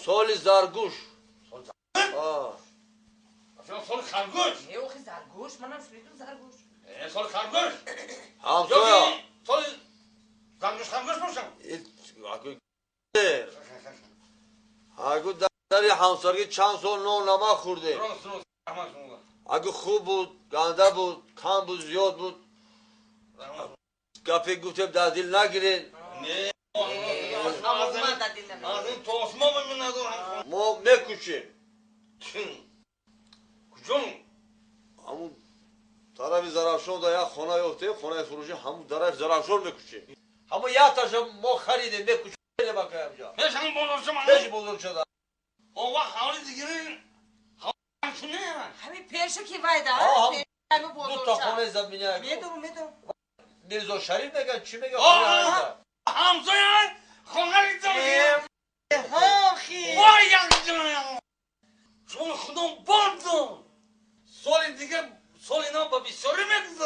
Соли заргуш. Соли харгуш. Заргуш, манам шунидум заргуш. Соли харгуш. Ҳамсоя. Соли заргуш харгуш бошам. Агу дари ҳамсарги чанд сол нон намак хӯрдем. Агу хуб буд, ганда буд, кам буд, зиёд буд. Гапе гуфтем дар дил нагиред. Мо мекӯчем. Куҷо? Ҳамун тарафи Зарафшон да як хона ёфтем, хонаи фурӯшӣ, ҳамун тарафи Зарафшон мекӯчем. Ҳамун якташа мо харидем, мекӯчем бакаямҷа. Пеш ҳамун бозорча ман. Пеши бозорчада. Он вақт ҳавли дигири ҳамчуне. Ҳамин пеша ки вайда? Ҳамин бозорча. Ду та хонаи заминя. Медонам, медонам. Мирзо Шариф мегӯяд, чӣ мегӯяд? Ҳамсоя хонаи вой якҷоя. Шумо худом бурдум. Соли дигар соли нав ба бисёрӣ мегузарад.